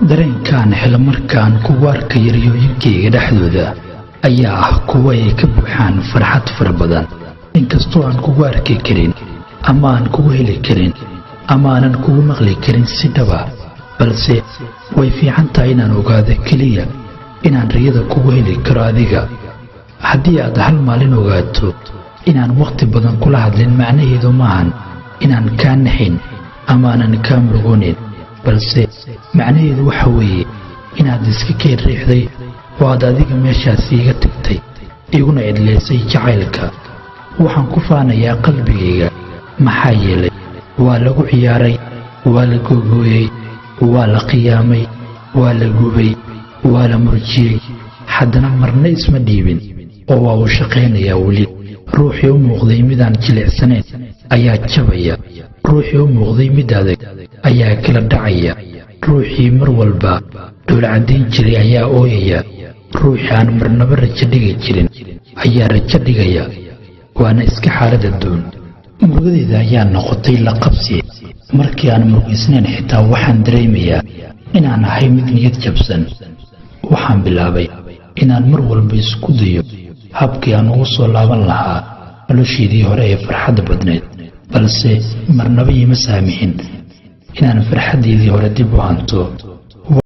Dareenkaan helo markaan kugu arkayo riyooyinkayga dhexdooda ayaa ah kuwa ay ka buuxaan farxad fara badan. Inkastoo aan kugu arki karin ama aan kugu heli karin ama aanan kugu maqli karin si dhaba, balse way fiican tahay inaan ogaado keliya inaan riyada kugu heli karo adiga. Haddii aad hal maalin ogaato inaan wakhti badan kula hadlin, macnaheedu maahan inaan kaa naxin ama aanan kaa murugoonin, balse macnaheedu waxa weeye inaad iska keen riixday oo aad adiga meeshaasi iga tagtay, iguna cidlaysay jacaylka. Waxaan ku faanayaa qalbigayga, maxaa yeelay waa lagu ciyaaray, waa la googooyey, waa la qiyaamay, waa la gubay, waa la murjiyey, haddana marna isma dhiibin oo waa uu shaqaynayaa weli. Ruuxii u muuqday midaan jilicsanayn ayaa jabaya, ruuxii u muuqday mid adag ayaa kala dhacaya, ruuxii mar walba dhowlcadayn jiray ayaa ooyaya, ruuxii aan marnaba rajo dhigi jirin ayaa rajo dhigaya. Waana iska xaalad adduun. Murugadeeda ayaa noqotay la qabsi. Markii aan murugaysnayn xitaa waxaan dareemayaa inaan ahay mid niyad jabsan. Waxaan bilaabay inaan mar walba isku dayo habkii aan ugu soo laaban lahaa noloshaydii hore ee farxadda badnayd, balse marnaba iima saamixin inaan farxaddeydii hore dib u hanto.